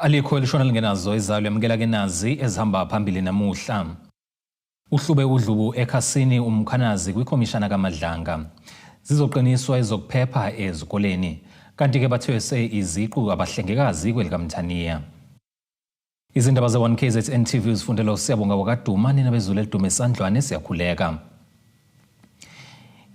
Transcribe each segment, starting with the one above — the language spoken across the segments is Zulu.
Alikho elishona lingenazo izalo yamukela ke nazi ezihamba phambili namuhla. Uhlube udlubu ekhasini uMkhwanazi kwikhomishana kaMadlanga. Zizoqiniswa ezokuphepha ezikoleni. Kanti-ke bathwese iziqu abahlengikazi kwelikaMthaniya. Izindaba ze-1 KZN TV uzifundela uSiyabonga wakaduma nina bezulu elidume esandlwane siyakhuleka.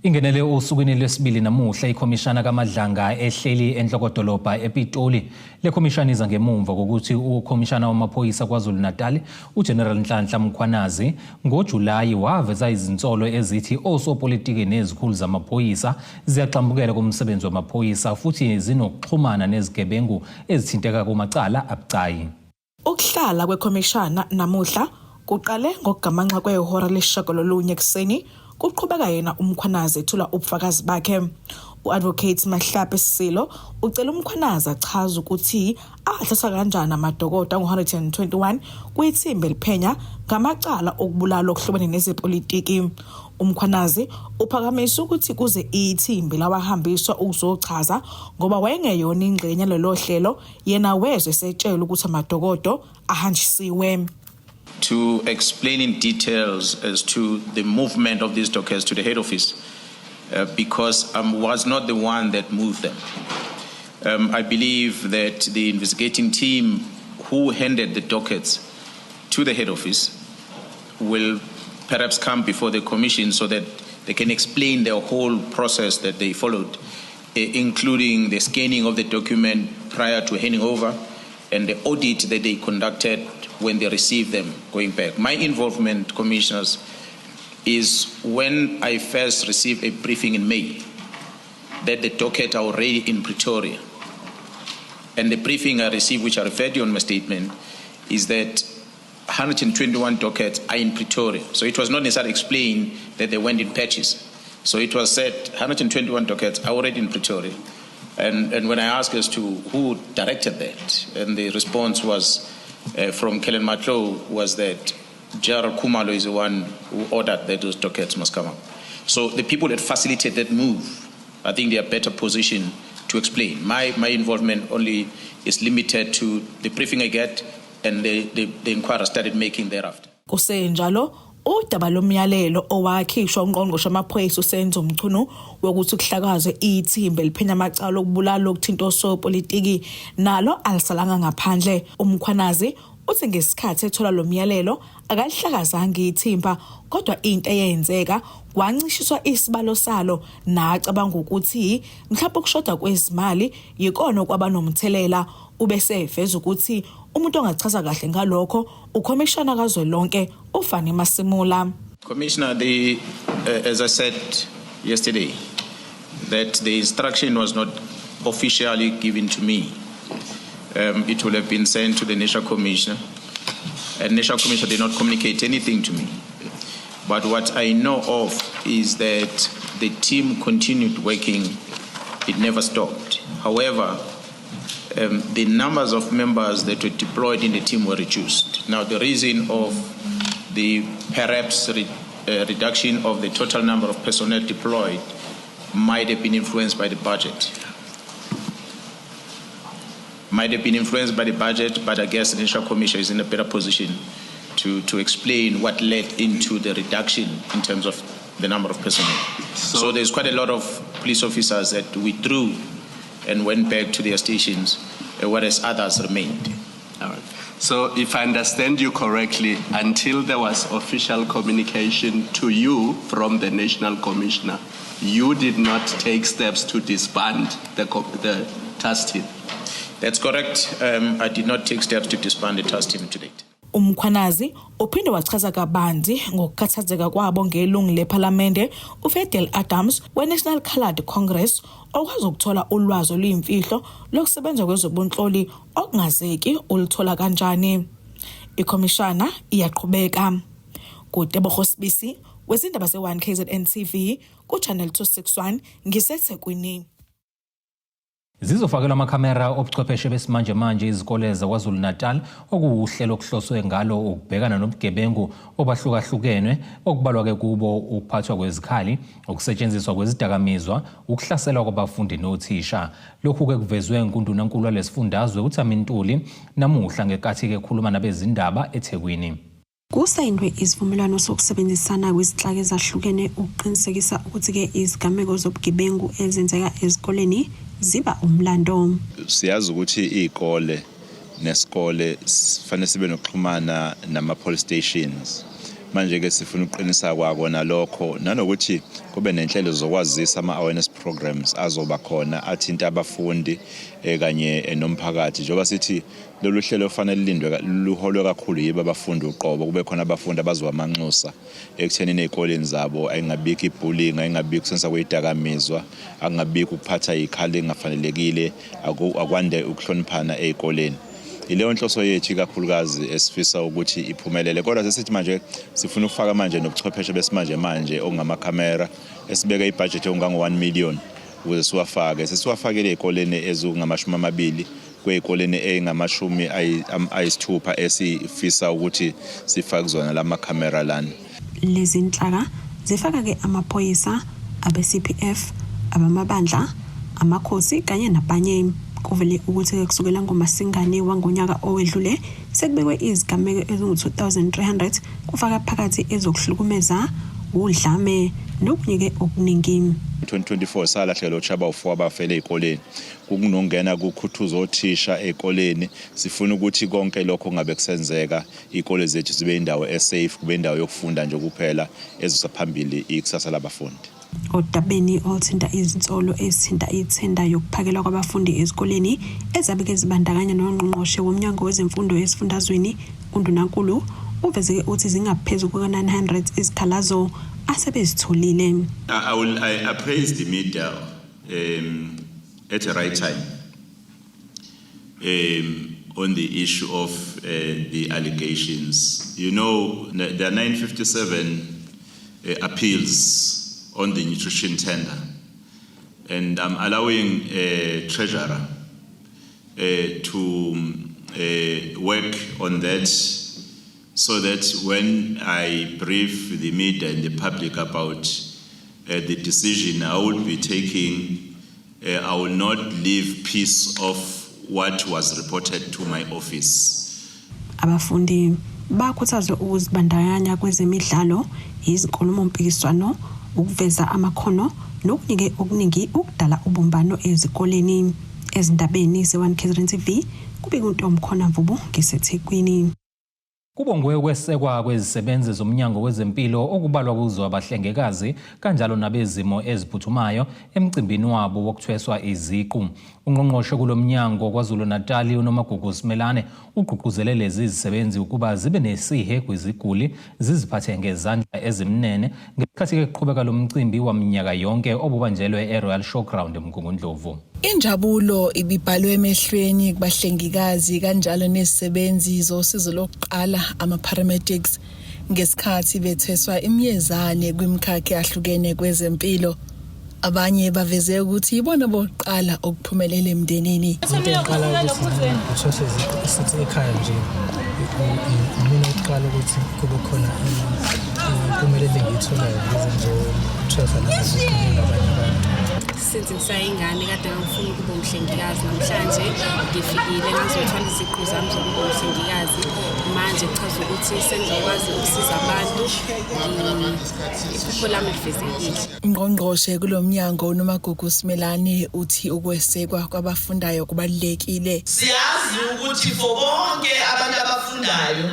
Ingenele osukwini lwesibili namuhla ikhomishana kaMadlanga ehleli enhlokodolobha ePitoli. Le khomishana iza ngemumva kokuthi ukhomishana wamaphoyisa KwaZulu-Natal uGeneral Nhlanhla Mkhwanazi ngoJulayi waveza izinsolo ezithi osopolitiki nezikhulu zamaphoyisa ziyagxambukela kumsebenzi wamaphoyisa futhi zinokuxhumana nezigebengu ezithinteka kumacala abucayi. Ukuhlala kwekhomishana namuhla kuqale ngokugamanxa kwehora lesishagalolunye ekuseni kuqhubeka yena uMkhwanazi ethula ubufakazi bakhe. U-Advocate Mahlape Silo ucela uMkhwanazi achaze ukuthi athatha kanjani amadokodo angu-121 kwithimba eliphenya ngamacala okubulala okuhlobene nezepolitiki. UMkhwanazi uphakamise ukuthi kuze ithimba lawahambiswa ukuzochaza ngoba wayengeyona ingxenye lelo hlelo yena wezwe esetshelwa ukuthi amadokodo ahanjisiwe. To explain in details as to the movement of these dockets to the head office, because I was not the one that moved them. I believe that the investigating team who handed the dockets to the head office will perhaps come before the commission so that they can explain the whole process that they followed, including the scanning of the document prior to handing over and the audit that they conducted when they received them going back. My involvement, commissioners, is when I first received a briefing in May that the docket are already in Pretoria. And the briefing I received, which I referred to on my statement, is that 121 dockets are in Pretoria. So it was not necessarily explained that they went in patches. So it was said 121 dockets are already in Pretoria. And when I asked as to who directed that, and the response was from Kellen Matlou was that General Khumalo is the one who ordered that those dockets must come up. So the people that facilitated that move, I think they are better positioned to explain. My involvement only is limited to the briefing I get and the inquiry started making thereafter. Kusenjalo udaba lomyalelo owakhishwa ungqongqoshe wamaphoyisa uSenzo Mchunu wokuthi kuhlakazwe ithimba eliphenya amacala okubulala okuthinta osopolitiki nalo alisalanga ngaphandle. UMkhwanazi uthi ngesikhathi ethola lo myalelo akalihlakazanga ithimba kodwa into eyenzeka kwancishiswa isibalo salo nacabanga ukuthi mhlawumbe ukushoda kwezimali yikona kwaba nomthelela. Ubese eveza ukuthi umuntu ongachaza kahle ngalokho ukhomishana kazwelonke uFannie Masemola. Commissioner, as I said yesterday, that the instruction was not officially given to me. It will have been sent to the National Commissioner, and National Commissioner did not communicate anything to me. But what I know of is that the team continued working. It never stopped. However, the numbers of members that were deployed in the team were reduced. Now, the reason of the perhaps reduction of the total number of personnel deployed might have been influenced by the budget. Might have been influenced by the budget, but I guess the National Commission is in a better position to explain what led into the reduction in terms of the number of personnel. So there's quite a lot of police officers that withdrew and went back to their stations, whereas others remained. All right. So if I understand you correctly, until there was official communication to you from the National Commissioner, you did not take steps to disband the task team? That's correct. I did not take steps to disband the task team to date. UMkhwanazi uphinde wachaza kabanzi ngokukhathazeka kwabo ngelungu lephalamende uFadiel Adams weNational Coloured Congress okwazi ukuthola ulwazi oluyimfihlo lokusebenza kwezobunhloli okungazeki ulithola kanjani. Ikhomishana iyaqhubeka. KuTebogo Sibisi wezindaba ze-1 KZN TV ku-Channel 261 ngiseThekwini. Zizofakelwa amakhamera obuchwepheshe besimanjemanje izikole zaKwaZulu-Natal, okuwuhlelo okuhloswe ngalo ukubhekana nobugebengu obahlukahlukene, okubalwa-ke kubo ukuphathwa kwezikhali, ukusetshenziswa kwezidakamizwa, ukuhlaselwa kwabafundi nothisha. Lokhu-ke kuvezwe ngundunankulu walesifundazwe uThami Ntuli namuhla ngenkathi-ke ekhuluma nabezindaba eThekwini. Kusayindwe isivumelwano sokusebenzisana kwezinhlaka ezahlukene ukuqinisekisa ukuthi-ke izigameko zobugebengu ezenzeka ezikoleni ziba umlando. Siyazi ukuthi iy'kole nesikole sifanele sibe nokuxhumana nama-police stations. Manje-ke sifuna ukuqinisa kwakona lokho, nanokuthi kube nenhlelo zokwazisa, ama-awareness programs azoba khona athinta abafundi kanye nomphakathi, njengoba sithi lolu hlelo fanele lilindwe luholwe kakhulu yibo abafundi uqobo, kube khona abafundi abazoba amanxusa ekuthenini ey'koleni zabo ayingabikho i-bullying, ayingabikho ukusetshenziswa kwey'dakamizwa, akungabikho ukuphatha iy'khali engafanelekile, akwande ukuhloniphana ey'koleni. Ileyo nhloso yethu ikakhulukazi esifisa ukuthi iphumelele, kodwa sesithi manje sifuna ukufaka manje nobuchwepheshe besimanje manje okungamakhamera, esibeke ibhajethi okungango-1 million ukuze siwafake. Sesiwafakile ey'koleni ezingamashumi 20 kwey'koleni ey'ngamashumi 60 esifisa ukuthi sifake kuzona la makhamera lana. Lezi nhlaka zifaka-ke amaphoyisa, abe-CPF, abamabandla, amakhosi kanye nabanye. Kuvele ukuthi-ke kusukela ngoMasingane wangonyaka owedlule sekubekwe izigameko ezingu-2300, kufaka phakathi ezokuhlukumeza, udlame nokunye-ke okuningi. 2024 salahlekelwa othisha abawu-4 abafele ey'koleni, kunongena kukhuthuza othisha ey'koleni. Sifuna ukuthi konke lokho kungabe kusenzeka, iy'kole zethu zibe indawo e-safe, kube indawo yokufunda nje kuphela ezosa phambili ikusasa labafundi. Odabeni oluthinta izinsolo ezithinta ithenda yokuphakelwa kwabafundi ezikoleni ezabike zibandakanya nongqongqoshe womnyango wezemfundo esifundazweni, undunankulu uvezeke uthi zingaphezu kuka-900 izikhalazo asebezitholile. I appraise the media at the right time on the issue of the allegations. There are 957 appeals on the nutrition tender, and I'm allowing Treasurer to work on that so that when I brief the media and the public about the decision I will be taking, I will not leave piece of what was reported to my office. Abafundi bakhuthazwe ukuzibandakanya kwezemidlalo, izinkulumo-mpikiswano, ukuveza amakhono nokunye okuningi ukudala ubumbano ezikoleni. Ezindabeni ze-1 KZN TV, kubika uNtomkhona Mvubu ngiseThekwini. Kubongwe ukwesekwa kwezisebenzi zomnyango wezempilo, okubalwa kuzo abahlengikazi kanjalo nabezimo eziphuthumayo, emcimbini wabo wokuthweswa iziqu. Ungqongqoshe kulo mnyango KwaZulu-Natal uNomagugu Simelane ugqugquzele lezi zisebenzi ukuba zibe nesihe kwiziguli, ziziphathe ngezandla ezimnene ngesikhathi kuqhubeka lo mcimbi waminyaka yonke obubanjelwe e-Royal Showground eMgungundlovu. Injabulo ibibhalwe emehlweni kubahlengikazi kanjalo nezisebenzi zosizo lokuqala, ama-paramedics, ngesikhathi bethweswa imiyezane kwimikhakha eyahlukene kwezempilo. Abanye baveze ukuthi yibona bokuqala ukuphumelela emndenini. Into engiqala ukuthi ngithweswe iziqu sithi ekhaya nje imina ukuqala ukuthi kube khona impumelelo engiyitholayo ngize ngizothweswa nazo nabanye abantu. Since ngisayingane kade ngifuna ukuba umhlengikazi. Namhlanje ngifikile ngizothola iziqu zami zokuba umhlengikazi. Manje kuchaza ukuthi sengizokwazi ukusiza abantu. Iphupho lami lifezekile. Ungqongqoshe kulo mnyango uNomagugu Simelane uthi ukwesekwa kwabafundayo kubalulekile. Siyazi ukuthi for bonke abantu abafundayo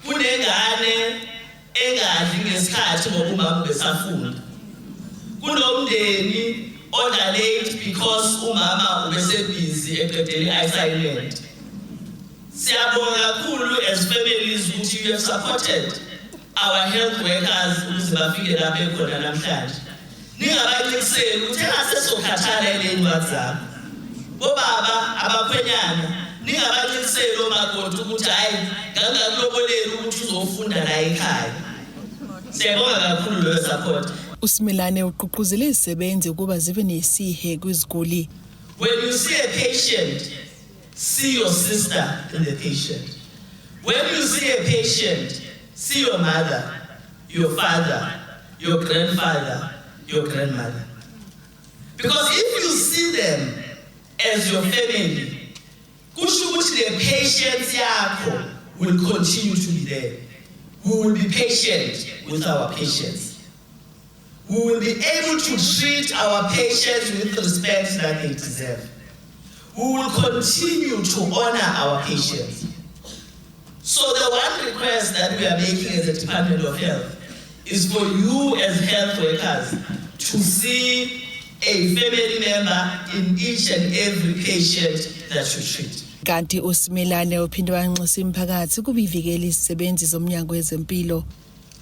kunengane engadli ngesikhathi ngoba umama ubesafunda, kunomndeni odla late because umama ubesebhizi eqedela i-assignment. Siyabonga kakhulu as families ukuthi you have supported our health workers ukuze bafike lapho ekhona namhlanje. Ningabaqiniseli ukuthi engase sokhathala ile ncwadi zakho. Bobaba, abakhwenyana, ningabaqiniseli omakoti ukuthi hhayi, ngangakuloboleli ukuthi uzofunda la ekhaya. Siyabonga kakhulu leyo support. USimelane ugqugquzele izisebenzi ukuba zibe nesihe kwiziguli. When you see a patient, see your sister in the patient. When you see a patient, see your mother, your father, your grandfather, your grandmother. Because if you see them as your family, kusho ukuthi the patience yakho will continue to be there. We will be patient with our patients. We will be able to treat our patients with respect that they deserve. We will continue to honor our patients. So the one request that we are making as a Department of Health is for you as health workers to see a family member in each and every patient that you treat. Kanti uSimelane uphinde wanxusa imiphakathi ukuba ivikele izisebenzi zomnyango wezempilo.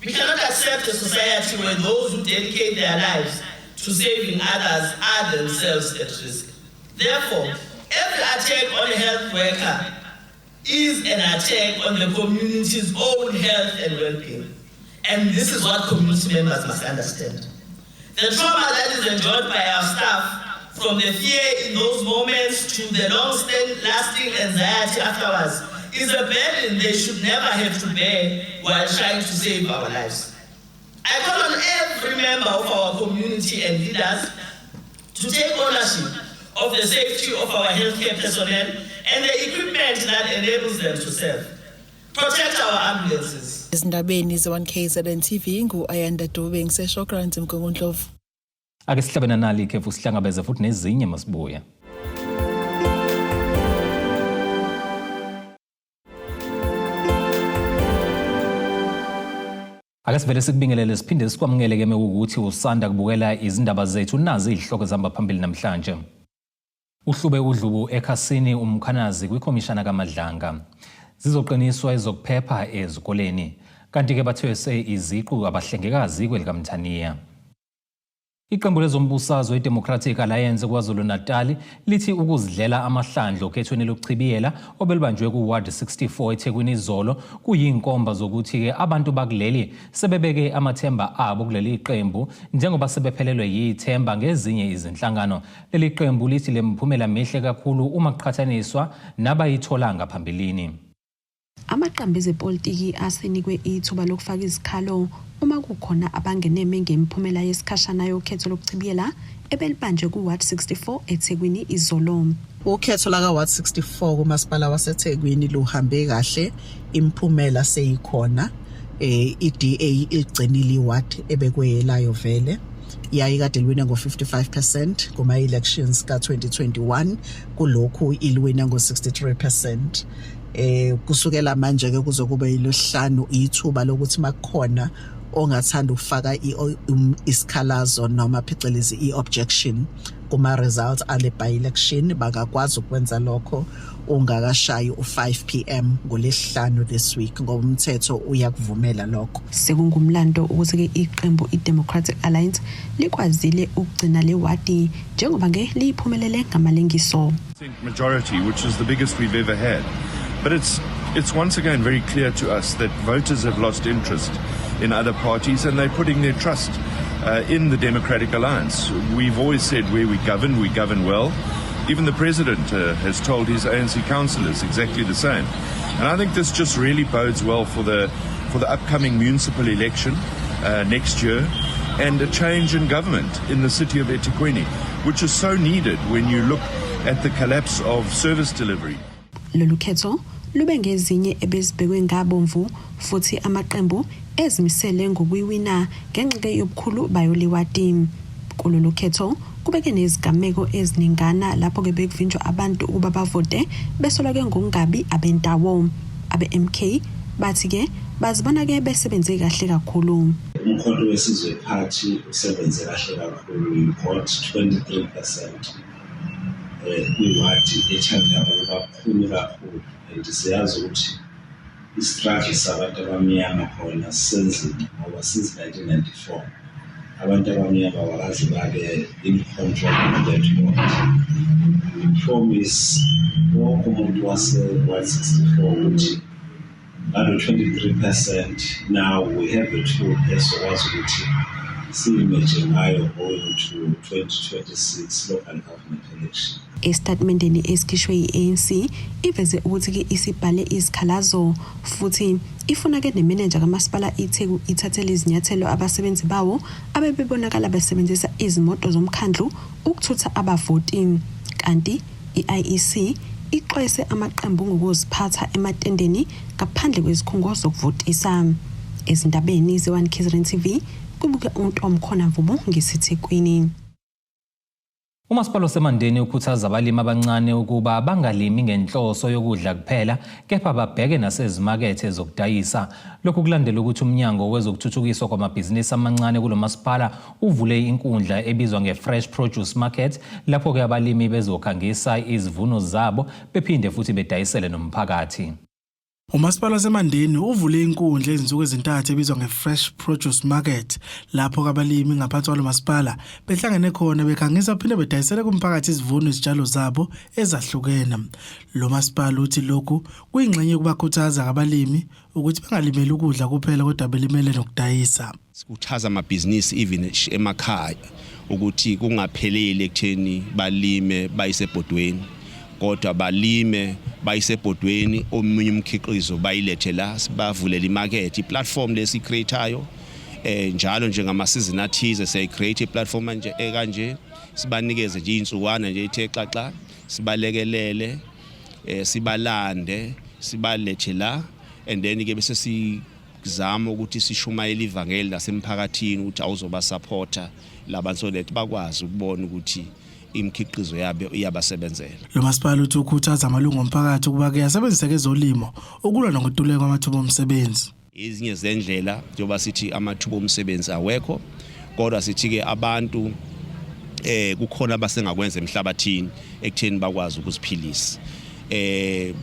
We cannot accept a society where those who dedicate their lives to saving others are themselves at risk. Therefore, every attack on a health worker is an attack on the community's own health and well-being. And this is what community members must understand. The trauma that is endured by our staff, from the fear in those moments to the long-lasting anxiety afterwards, is a burden they should never have to bear while trying to save our lives. I call on every member of our community and leaders to take ownership of the safety of our healthcare personnel and the equipment that enables them to serve. Protect our ambulances. Ezindabeni ze-1KZN TV ngu-Ayanda Dube ngiseShawgrant eMgungundlovu. Ake sihlabene nali ikhefu sihlangabeze futhi nezinye masibuya. Ake sivele sikubingelele siphinde sikwamukele ke mekuwukuthi usanda kubukela izindaba zethu nazi izihloko zihamba phambili namhlanje. Uhlube udlubu ekhasini uMkhwanazi kwikhomishana kaMadlanga. Zizoqiniswa ezokuphepha ezikoleni. Kanti-ke bathwese iziqu abahlengikazi kwelikaMthaniya. Iqembu lezombusazwe iDemocratic Alliance KwaZulu-Natal lithi ukuzidlela amahlandlo okhethweni lokuchibiyela obelubanjwe ku-Ward 64 eThekwini izolo kuyinkomba zokuthi-ke abantu bakuleli sebebeke amathemba abo kuleli qembu njengoba sebephelelwe yithemba ngezinye izinhlangano. Leli qembu lithi le miphumela mihle kakhulu uma kuqhathaniswa nabayitholanga phambilini. Amaqembu ezepolitiki asenikwe ithuba lokufaka izikhalo uma kukhona abangeneme ngemiphumela yesikhashana yokhetho lokuchibiyela ebelibanjwe ku-Ward 64 eThekwini izolo. Ukhetho laka-Ward 64 kumasipala waseThekwini luhambe kahle, imiphumela seyikhona. I-DA iligcinile iward ebekweyelayo vele. Yayikade liwina ngo-55% kuma-elections ka-2021, kulokhu iliwina ngo-63%. Kusukela manje ke kuze kube yilosihlanu ithuba lokuthi makukhona ongathanda ukufaka isikhalazo noma phecelezi i-objection kuma results ale by election, bangakwazi ukwenza lokho ungakashayi u5 pm ngolesihlanu this week, ngoba umthetho uyakuvumela lokho. Sekungumlando ukuthi-ke iqembu i-Democratic Alliance likwazile ukugcina le wadi njengoba ke liyiphumelele ngamalengiso. Majority, which is the biggest we've ever had. But it's once again very clear to us that voters have lost interest in other parties and they're putting their trust in the Democratic Alliance. We've always said where we govern well. Even the president has told his ANC councillors exactly the same. And I think this just really bodes well for the upcoming municipal election next year and a change in government in the city of eThekwini, which is so needed when you look at the collapse of service delivery. Lolu khetho lube ngezinye ebezibhekwe ngabomvu futhi amaqembu ezimisele ngokuyiwina ngenxa yobukhulu bayo lewadi. Kulolu khetho kubeke nezigameko eziningana lapho ke bekuvinjwa abantu ukuba bavote besolwa ke ngokungabi abendawo. Abe-MK bathi ke bazibona ke besebenze kahle kakhulu. Umkhonto weSizwe Party usebenze kahle kakhulu, you got 23% kwiwadi ethanda ukuba khulu kakhulu. And siyazi ukuthi istruggle sabantu abamnyama khona senzima ngoba since 1994 abantu abamnyama abakaze babe in control of that ward. We promise wonke umuntu wase-Ward 64 ukuthi ngalo 23% now we have a tool esokwazi ukuthi Siyimeje ngayo going to 2026 local government election. Esitatimendeni esikhishwe yi-ANC iveze ukuthi-ke isibhale izikhalazo futhi ifuna-ke nemenenja kamasipala iTheku ithathele izinyathelo abasebenzi bawo abebebonakala besebenzisa izimoto zomkhandlu ukuthutha abavoti. Kanti i-IEC ixwayise amaqembu ngokuziphatha ematendeni ngaphandle kwezikhungo zokuvotisa. Ezindabeni ze-One KZN TV kubuke uNtomkhona Mvubu ngiseThekwini. Umasipala waseMandeni ukhuthaza abalimi abancane ukuba bangalimi ngenhloso yokudla kuphela kepha babheke nasezimakethe zokudayisa. Lokhu kulandela ukuthi uMnyango wezokuThuthukiswa kwamaBhizinisi amancane kulo masipala uvule inkundla ebizwa nge-Fresh Produce Market lapho-ke abalimi bezokhangisa izivuno zabo bephinde futhi bedayisele nomphakathi. Umasipala waseMandeni uvule inkundla izinsuku ezintathu ebizwa nge-Fresh Produce Market lapho abalimi ngaphansi kwalo masipala behlangene khona bekhangisa phinde bedayisele kumphakathi izivuno izitshalo zabo ezahlukene. Lo masipala uthi lokhu kuyingxenye yokubakhuthaza abalimi ukuthi bangalimeli ukudla kuphela kodwa belimele nokudayisa. Sikhuthaza amabhizinisi even emakhaya ukuthi kungapheleli ekutheni balime bayisebhodweni kodwa balime bayisebhodweni omunye umkhiqizo bayilethe la sibavulela imarket iplatform lesi createayo njalo nje ngamasizini athize siyayi-create iplatform manje ekanje sibanikeze nje insukwana nje ithe xaxa sibalekelele sibalande sibalethe la and then ke bese sizama ukuthi sishumayele ivangeli lasemphakathini ukuthi awuzoba supporter labantu so that bakwazi ukubona ukuthi imikhiqizo yabo iyabasebenzela. Lo masipala uthi ukhuthaza amalungu omphakathi ukuba ke asebenzise ezolimo ukulwa nokuntuleka kwamathuba omsebenzi. Ezinye zendlela njengoba sithi amathuba omsebenzi awekho kodwa sithi ke abantu kukhona abasengakwenza emhlabathini ekutheni bakwazi ukuziphilisa.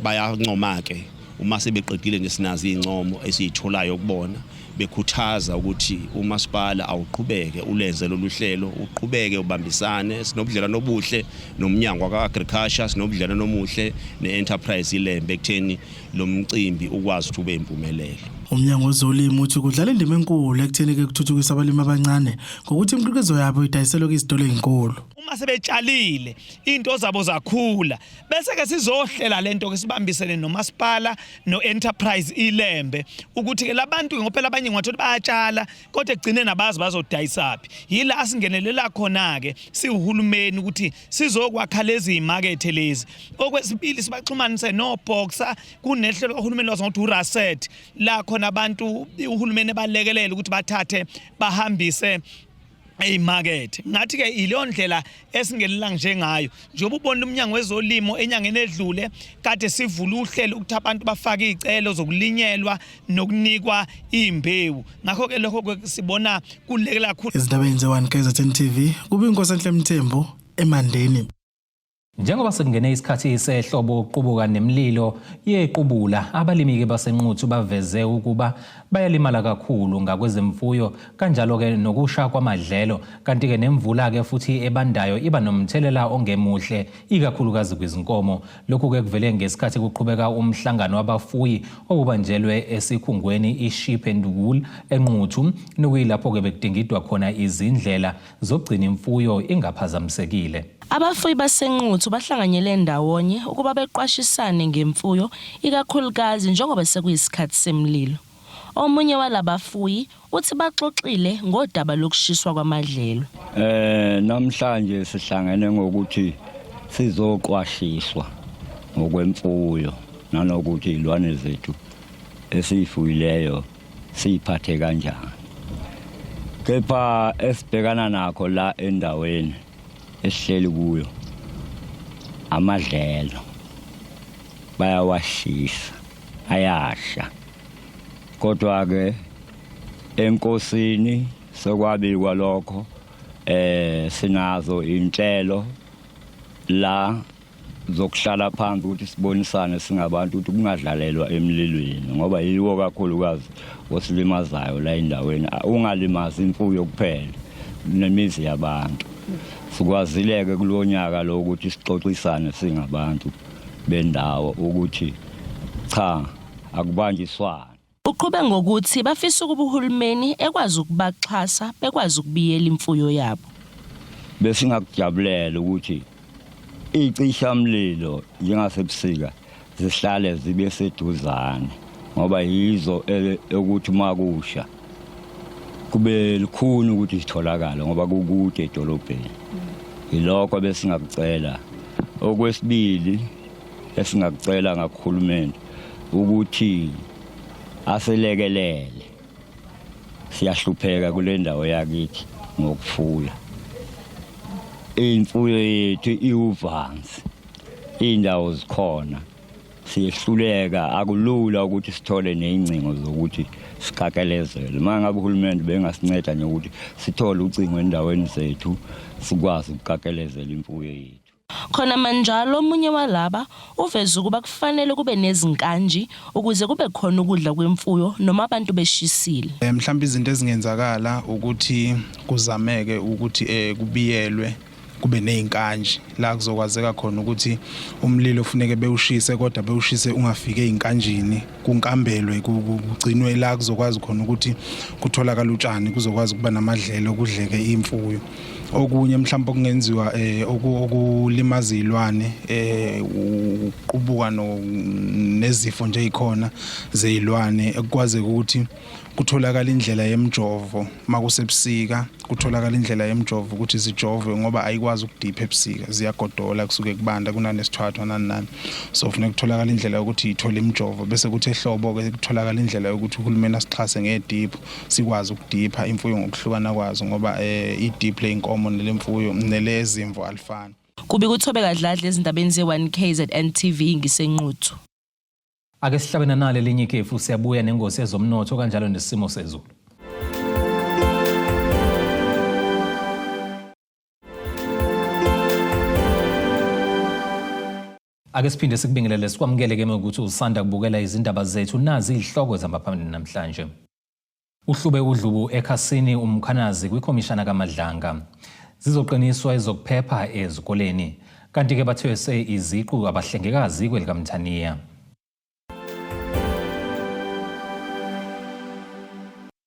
Bayancoma ke uma sebeqedile nje sinazo izincomo esizitholayo kubona bekhuthaza ukuthi umasipala awuqhubeke ulenze lolu hlelo uqhubeke ubambisane sinobudlelwano obuhle nomnyango wakwa-agriculture sinobudlelwano omuhle ne-enterprise iLembe ekutheni lo mcimbi ukwazi ukuthi ube impumelelo. Umnyango wezolimo uthi kudlala indima enkulu ekutheni ke kuthuthukisa abalimi abancane ngokuthi imikhiqizo yabo idayiselwe kwizitolo ezinkulu. Uma sebetshalile into zabo zakhula bese ke sizohlela lento ke sibambisene nomasipala no-enterprise iLembe ukuthi ke labantu ngoba phela abanye ngathola bayatshala kodwa ekugcineni abazi bazodayisaphi. Yila singenelela khona ke siwuhulumeni ukuthi sizokwakha lezi imakethe lezi. Okwesibili sibaxhumanise no-boxer kunehlelo kahulumeni wazo ngokuthi uRaset la khona abantu uhulumeni ebalekelela ukuthi bathathe bahambise eyimakethe. Ngathi ke ileyo ndlela esingelela njengayo njengoba ubona umnyango wezolimo enyangeni edlule kade sivula uhlelo ukuthi abantu bafake izicelo zokulinyelwa nokunikwa imbewu. Ngakho ke lokho sibona kulekela kakhulu. Ezindabeni ze-1 KZN TV kube inkosi Enhle Mthembu eMandeni. Njengoba sekungene isikhathi sehlobo uqubuka nemililo yequbula, abalimi-ke baseNquthu baveze ukuba bayalimala kakhulu ngakwezemfuyo kanjalo-ke nokusha kwamadlelo kanti-ke nemvula-ke futhi ebandayo iba nomthelela ongemuhle ikakhulukazi kwizinkomo. Lokhu-ke kuvele ngesikhathi kuqhubeka umhlangano wabafuyi obubanjelwe esikhungweni i-Sheep and Wool eNquthu nokuyilapho-ke bekudingidwa khona izindlela zokugcina imfuyo ingaphazamisekile. Abafuyi baseNquthu bahlanganyele ndawonye ukuba beqwashisane ngemfuyo ikakhulukazi njengoba sekuyisikhathi semlilo. Omunye walabafuyi uthi baxoxile ngodaba lokushiswa kwamadlelo. Namhlanje sihlangene ngokuthi sizoqwashiswa ngokwemfuyo nanokuthi izilwane zethu esiyifuyileyo siyiphathe kanjani. Kepha esibhekana nakho la endaweni esihleli kuyo amadlelo bayawashisa ayasha. Kodwa ke enkosini sekwabikwa lokho sinazo inhlelo la zokuhlala phansi ukuthi sibonisane singabantu ukuthi kungadlalelwa emlilweni ngoba yiwo kakhulukazi osilimazayo la endaweni. Ungalimazi imfuyo kuphela nemizi yabantu. Sikwazileke kulonyaka lo ukuthi sixoxisane singabantu bendawo ukuthi cha akubanjiswana. Uqhube ngokuthi bafisa ukuba uhulumeni ekwazi ukubaxhasa bekwazi ukubiyela imfuyo yabo. Besingakujabulela ukuthi icishamlilo njengasebusika zihlale zibe seduzane ngoba yizo ukuthi uma kusha kube lukhuni ukuthi sitholakale ngoba kukude edolobheni. Yilokho besingakucela. Okwesibili esingakucela ngakuhulumeni ukuthi asilekelele. Siyahlupheka kule ndawo yakithi ngokufuya. Imfuyo yethu iwuvanzi. Iy'ndawo zikhona. Siyehluleka akulula ukuthi sithole ney'ngcingo zokuthi sikakelezelwe. Uma ngabe uhulumeni bengasinceda nje ukuthi sithole ucingo endaweni zethu sikwazi ukukakelezela imfuyo yethu. Khona manjalo omunye walaba uveze ukuba kufanele kube nezinkanji ukuze kube khona ukudla kwemfuyo noma abantu beshisile. Mhlawumbe izinto ezingenzakala ukuthi kuzameke ukuthi kubiyelwe kube nezinkanji la kuzokwazeka khona ukuthi umlilo kufuneke bewushise kodwa bewushise ungafike ezinkanjini kunkambelwe kugcinwe la kuzokwazi khona ukuthi kutholakala utshani kuzokwazi ukuba namadlelo kudleke imfuyo. Okunye mhlawumbe okungenziwa okulimaza izilwane ukuqubuka nezifo nje ezikhona zezilwane ekukwazeka ukuthi kutholakala indlela yemjovo makusebusika, kutholakala indlela yemjovo ukuthi zijovwe ngoba ayikwazi ukudipha ebusika, ziyagodola kusuke kubanda kunanesithwathwa nani nani. So kufuneka kutholakala indlela yokuthi ithole imijovo bese kuthi ehlobo-ke kutholakala indlela yokuthi uhulumeni asixhase ngediphu sikwazi ukudipha imfuyo ngokuhlukana kwazo ngoba idiphu ley'nkomo nelemfuyo nelezimvu alifani. Kubi kuThobeka Dladla ezindabeni ze-1 KZN TV ngiseNquthu. Ake sihlabe nanali elinye ikhefu siyabuya nengosi yezomnotho kanjalo nesimo sezulu. Ake siphinde sikubingelele sikwamukele ke ukuthi usanda kubukela izindaba zethu nazi izihloko zamaphambili namhlanje. Uhlube udlubu ekhasini uMkhwanazi kwikhomishana kaMadlanga. Zizoqiniswa ezokuphepha ezikoleni. Kanti-ke bathwese iziqu abahlengikazi kwelikaMthaniya.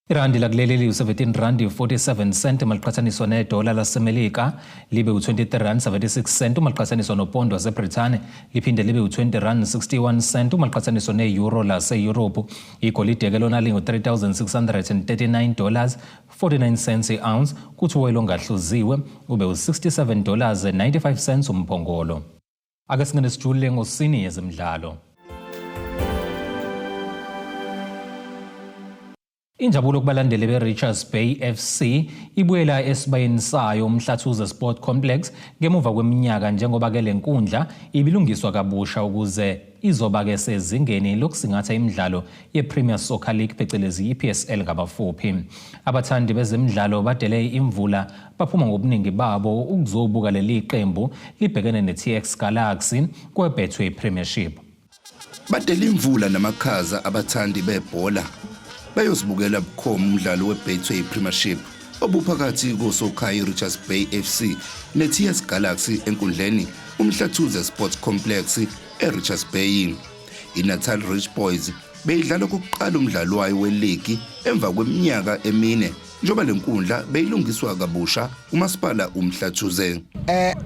Irandi lakuleli liwu-17 randi 47 cent uma liqhathaniswa nedola laseMelika libe u-23 rand 76 cent uma liqhathaniswa nopondo waseBrithani liphinde libe u-20 rand 61 cent uma liqhathaniswa ne-euro laseYurophu. Igolide-ke lona lingu-3639 dollars 49 cents i-ounce kuthi uwoyela ongahluziwe ube u-67 dollars 95 cents umphongolo. Ake singene sijule ngosini yezemidlalo. Injabulo kubalandeli be-Richards Bay FC ibuyela esibayeni sayo uMhlathuze Sport Complex ngemuva kweminyaka njengoba ke le nkundla ibilungiswa kabusha ukuze izoba-ke sezingeni lokusingatha imidlalo ye-Premier Soccer League phecelezi i-PSL ngabafuphi. Abathandi bezemidlalo badele imvula baphuma ngobuningi babo ukuzobuka leli qembu libhekene ne-TX Galaxy kweBetway Premiership. Badele imvula namakhaza abathandi bebhola beyozibukela bukhoma umdlalo weBetway Premiership obuphakathi kosokhaya iRichards Bay FC neTS Galaxy enkundleni uMhlathuze Sports Complex eRichards Bay. INatal Rich Boys beyidlala okokuqala umdlalo wayo weligi emva kweminyaka emine njengoba le nkundla beyilungiswa kabusha umasipala uMhlathuze.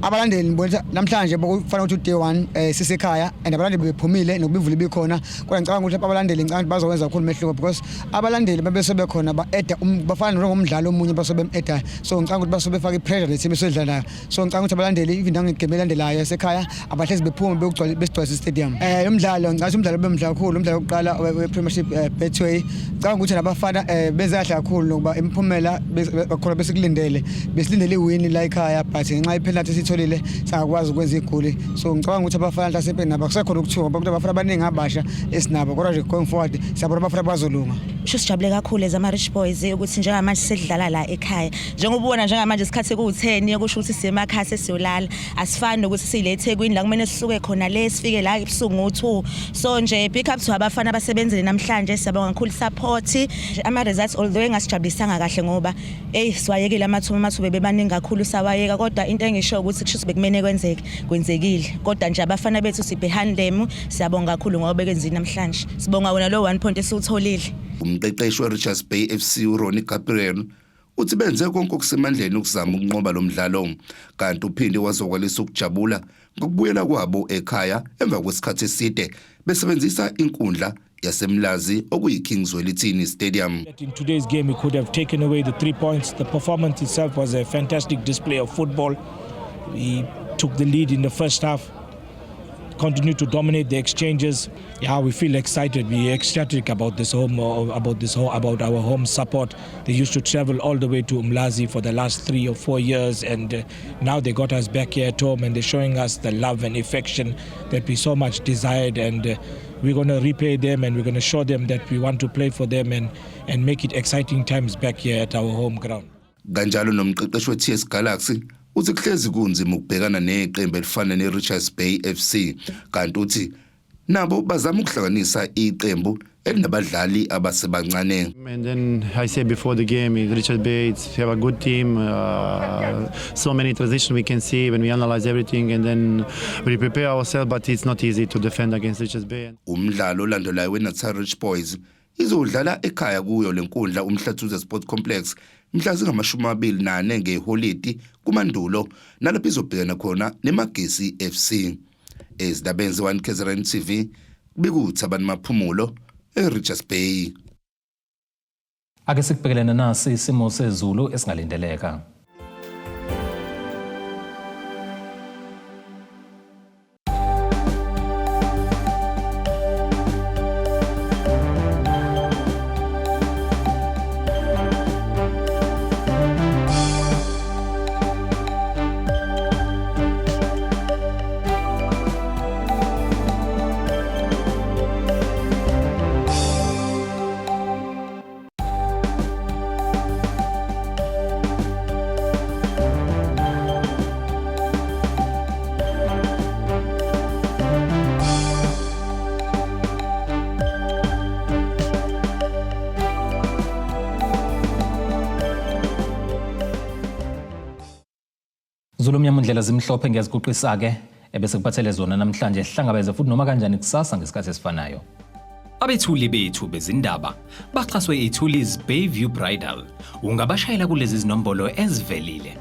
Abalandeli ngibona namhlanje bokufanele ukuthi day 1 sisekhaya and abalandeli bephumile nokuba imvula ibikhona kodwa ngicabanga ukuthi abalandeli ngicabanga ukuthi bazokwenza kakhulu umehluko because abalandeli bebese bekhona ba-eda bafana njengomdlalo omunye basuke bem-eda so ngicabanga ukuthi basuke befaka i-pressure le team esodlala nayo so ngicabanga ukuthi abalandeli even nangegame elandelayo yasekhaya abahlezi bephume besigcwalisa i-stadium. Lo mdlalo ngicabanga ukuthi umdlalo ube mdlalo kakhulu umdlalo wokuqala we-Premiership Betway ngicabanga ukuthi nabafana benze kahle kakhulu nokuba imiphumela khona besikulindele besilindele iwini la ekhaya but ngenxa ye-penalty esiyitholile sangakwazi ukwenza igoli so ngicabanga ukuthi abafana mhlasimpe nabo akusekhona ukuthuka ngoba kunabafana abaningi abasha esinabo kodwa nje going forward siyabona abafana bazolunga. Sho sijabule kakhulu as ama-Rich Boys ukuthi njengamanje sesidlala la ekhaya njengoba ubona njengamanje isikhathi sekuwu-10 kusho ukuthi siye emakhaya sesiyolala asifani nokuthi sile eThekwini la kumele sisuke khona le sifike la ebusuku ngo-2 so nje big up to abafana abasebenzile namhlanje siyabonga kakhulu support ama-results although engasijabulisanga kahle. kahle ngoba eyi siwayekile amathuba, amathuba bebaningi kakhulu sawayeka, kodwa into engisho ukuthi kusho ukuthi bekumele kwenzeke, kwenzekile. Kodwa nje abafana bethu si behind them, siyabonga kakhulu ngoba bekenzile namhlanje. Sibonga wona lo 1 point esiwutholile. Umqeqeshi weRichards Bay FC uRonnie Gabriel uthi benze konke okusemandleni ukuzama ukunqoba lo mdlalo, kanti uphinde wazokwalisa ukujabula ngokubuyela kwabo ekhaya emva kwesikhathi eside besebenzisa inkundla yaseMlazi okuyi-King Zwelithini Stadium. In today's game, we could have taken away the 3 points. The performance itself was a fantastic display of football. We took the lead in the first half, continued to dominate the exchanges. Yeah, we feel excited. We're ecstatic about this home, about this home, about our home support. They used to travel all the way to Umlazi for the last 3 or 4 years, and now they got us back here at home, and they're showing us the love and affection that we so much desired. And we're going to repay them, and we're going to show them that we want to play for them and make it exciting times back here at our home ground. Kanjalo nomqeqeshi we-TS Galaxy uthi kuhlezi kunzima ukubhekana neqembu elifana ne-Richards Bay FC, kanti uthi nabo bazama ukuhlanganisa iqembu elinabadlali abasebancane. And then I say before the game, Richards Bay, it's have a good team, so many transitions we can see when we analyze everything, and then we prepare ourselves, but it's not easy to defend against Richards Bay. Umdlalo olandelayo weNatal Rich Boys izodlala ekhaya kuyo lenkundla uMhlathuze Sport Complex mhla zingama-24 ngeholidi kuMandulo, nalapho izobhekana khona neMagesi FC. Ezindabeni ze-1 KZN TV, kubikuthi Maphumulo eRichards Bay. Ake sikubhekelene nasi isimo sezulu esingalindeleka. Zulu mnyama ndlela zimhlophe, ngiyaziguqisa ke ebese kuphathele zona namhlanje. Sihlangabeze futhi noma kanjani kusasa ngesikhathi esifanayo. Abethuli bethu bezindaba baxhaswe iThulis Bayview Bridal. Ungabashayela kulezi zinombolo ezivelile.